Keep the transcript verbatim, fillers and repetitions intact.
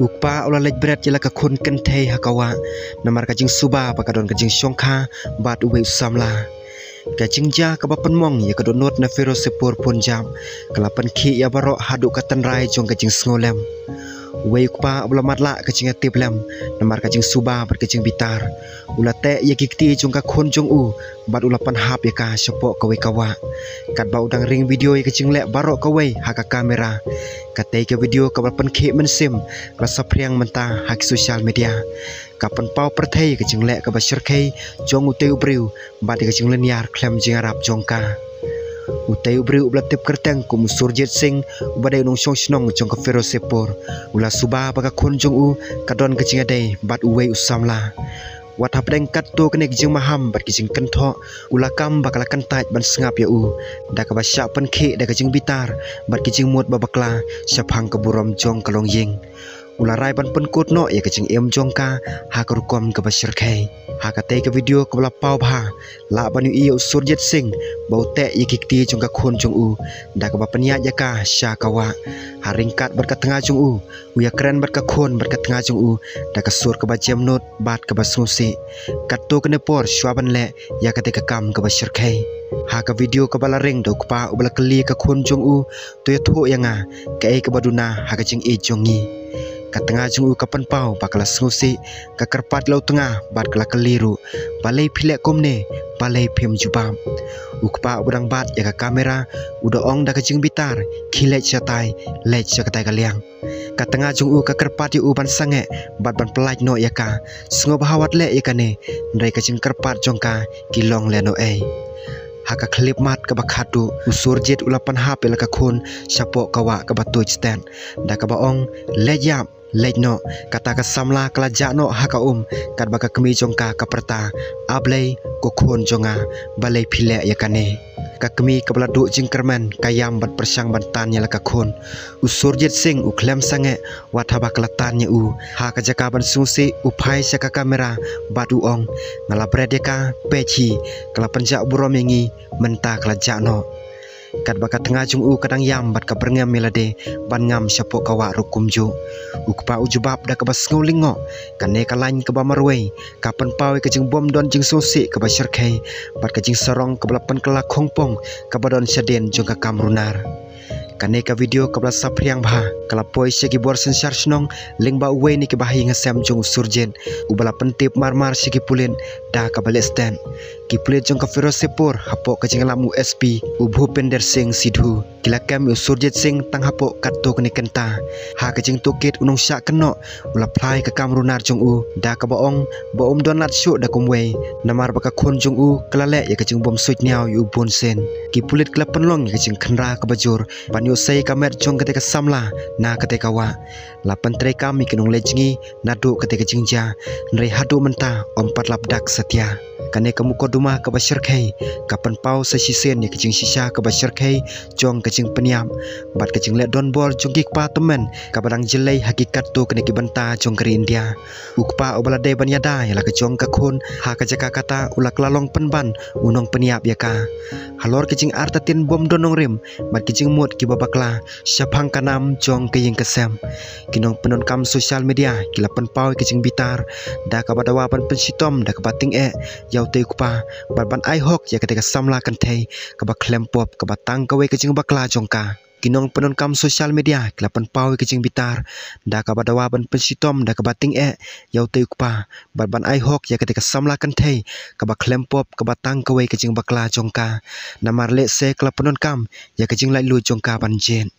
U kpa u la leit bret ïa la ka khun kynthei ha ka wah namar ka jingsuba ba ka don ka jingshongkha bad uwei u samla. Ka jingjia kaba pynmong ïa ka dohnud na Firozpur Punjab ka la pynkhih ïa baroh haduh ka tynrai jong ka jingsngewlem. Uwei u kpa uba la matlah ka jingïatiplem namar ka jingsuba bad ka jingbitar u la teh ïa ki kti jong ka khun jong u bad u la pynhap ïa ka shapoh kawei ka wah. Katba u dang ring video ïa ka jingleh baroh kawei ha ka kamera, katei ka video kaba la pynkhih mynsiem ka la saphriang mynta ha ki social media. Ka pynpaw pyrthei ka jingleh kaba shyrkhei jong utei u briew bad ïa ka jinglynñiar khlem jingïarap jong ka. Utei u briew uba la tip kyrteng kum u Surjit Singh, uba dei u nongshong shnong jong ka Firozpur, u la suba ba ka khun jong u ka don ka jingïadei bad uwei u samla. Wat hapdeng katto kane ka jingmaham bad ka jingkynthoh, u la kam ba ka la kyntait ban sngap ïa u da kaba shah pynkhih da ka jingbitar bad ka jingmut ba bakla shaphang ka burom jong ka longïing. U la rai ban pynkut noh ïa ka jingim jong ka ha ka rukom kaba shyrkhei. Ha katei ka video kaba la paw bha, lah ban ïohi ïa u Surjit Singh ba u teh ïa ki kti jong ka khun jong u da kaba pynïaid ïa ka sha ka wah. Ha ryngkat bad ka tnga jong u, u ïakren bad ka khun bad ka tnga jong u da ka sur kaba jemnud bad kaba sngewsih. Katto kane por shuwa ban leh ïa katei ka kam kaba shyrkhei. Ha ka video kaba la ring da u kpa uba la kylli ka khun jong u, to ïathuh ïa nga kaei kaba duna ha ka jingïeit jong ngi. Ka tnga jong u ka pynpaw ba ka la sngewsih, ka kyrpad ïa la u tnga bad ka la kylli ruh, balei phi leh kumne, balei phim jubab? U kpa uba dang bat ïa ka kamera u da ong da ka jingbitar, khie leit shatai, leit sha katai ka liang. Ka tnga jong u ka kyrpad ïa u ban sangeh bad ban pyllait noh ïa ka. Sngewbha wat leh ïa kane, hynrei ka jingkyrpad jong ka ki long lehnohei. Ha ka khyllipmat kaba khatduh, u Surjit u la pynhap ïa la ka khun shapoh ka wah kaba tuid stet da kaba ong, leit ïap, leit noh. Kata ka samla ka la jah noh ha ka um katba ka kmie jong ka ka pyrta, A Blei, ko khun jong nga, balei phi leh ïa kane? Ka kmie kaba la duh jingkyrmen ka ïam bad pyrshang ban tan ïa la ka khun. U Surjit Singh u khlem sangeh wat haba ka la tan ïa u. Ha ka jaka ban sngewsih u phai sha ka kamera bad u ong, nga la bret ïa ka, peit hi, ka la pynjah burom ïa ngi, mynta ka la jah noh. Katba ka tnga jong u ka dang ïam bad ka byrngem ïa lade ban ngam shapoh ka wah ruh kumjuh. U kpa u jubab da kaba sngew lyngngoh, kane ka lain kaba marwei ka pynpaw ïa ka jingbymdon jingsngewsih kaba shyrkhei bad ka jingsarong kaba la pynkylla khongpong kaba don shadien jong ka kam runar. Kane ka video kaba la saphriang bha ka la poi sha ki bor synshar shnong lyngba uwei na ki bahaïing hasem jong u Surjit, uba la pyntip marmar sha ki pulit da kaba leh stet. Ki pulit jong ka Firozpur hapoh ka jingïalam u S P, u Bhupinder Singh Sidhu, ki la kem ïa u Surjit Singh tang hapoh katto katne kynta. Ha ka jingtohkit u nongshah kynnoh u la phla ïa ka kam runar jong u da kaba ong ba um don lad shuh da kumwei namar ba ka khun jong u ka la leh ïa ka jingbymsuidñiew ïa u bunsien. Ki pulit ki la pynlong ïa ka jingkhynra kaba jur ban ïohsei ïa ka met jong katei ka samla na katei ka wah. La pyntreikam ïa ki nongleit jngi naduh katei ka jingjia, hynrei haduh mynta ym pat la pdiang satia. Kane ka mukotduma kaba shyrkhei ka pynpaw sa shisien ïa ka jingshisha kaba shyrkhei jong ka jingpynïap bad ka jingleh donbor jong ki kpa tymmen kaba dang jyllei ha ki katto katne ki bynta jong ka ri India. U kpa uba la dei ban ïada ïa la ka jong ka khun ha ka jaka kata u la kylla long pynban u nongpynïap ïa ka. Halor ka jingartatien bym don nongrim bad ki jingmut kiba bakla shaphang ka nam jong ka ïing ka sem, ki nongpyndonkam social media ki la pynpaw ïa ka jingbitar da kaba dawa ban pynshitom da kaba tyngeh ïa utei u kpa bad ban ai hok ïa katei ka samla kynthei kaba khlem pop kaba tang kawei ka jingbakla jong ka. Ki nongpyndonkam social media ki la pynpaw ïa ka jingbitar da kaba dawa ban pynshitom da kaba tyngeh ïa utei u kpa bad ban ai hok ïa katei ka samla kynthei kaba khlem pop kaba tang kawei ka jingbakla jong ka. Namar lehse ka la pyndonkam ïa ka jinglaitluid jong ka ban jied.